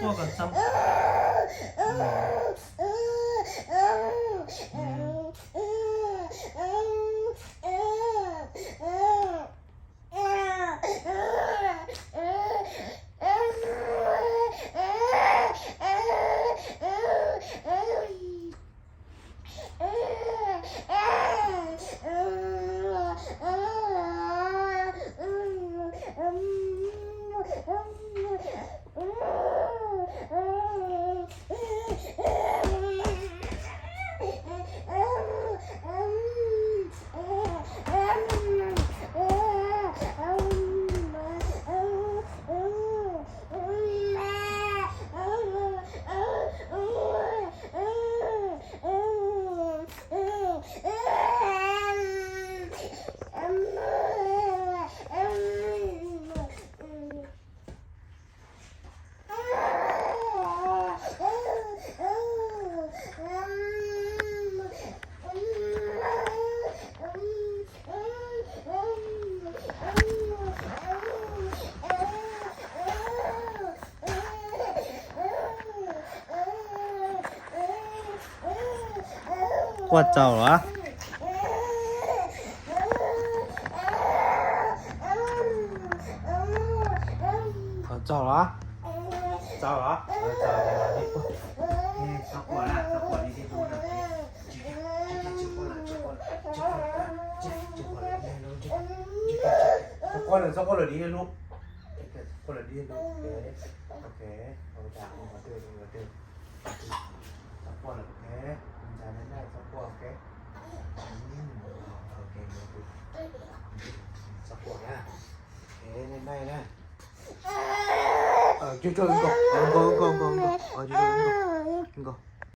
Quaj kom txog. Quaj txaus los? Txaus los? Txaus los? Txaus los, txaus los. Txhob quaj na, txhob quaj li thiab hnub na. Txhob quaj lawm, txhob quaj lawm, dim hlub. Quaj lawm, dim hlub. Ok, ok. Ua cas ua qhov twg, ua qhov twg? Txhob quaj lawm, ok. Ntxhais me ntxhais, txhob quaj, ok. Ok, txhob quaj na. Ok, nej nej na. Coj coj nkaus, nkaus nkaus nkaus nkaus, coj coj nkaus, nkaus.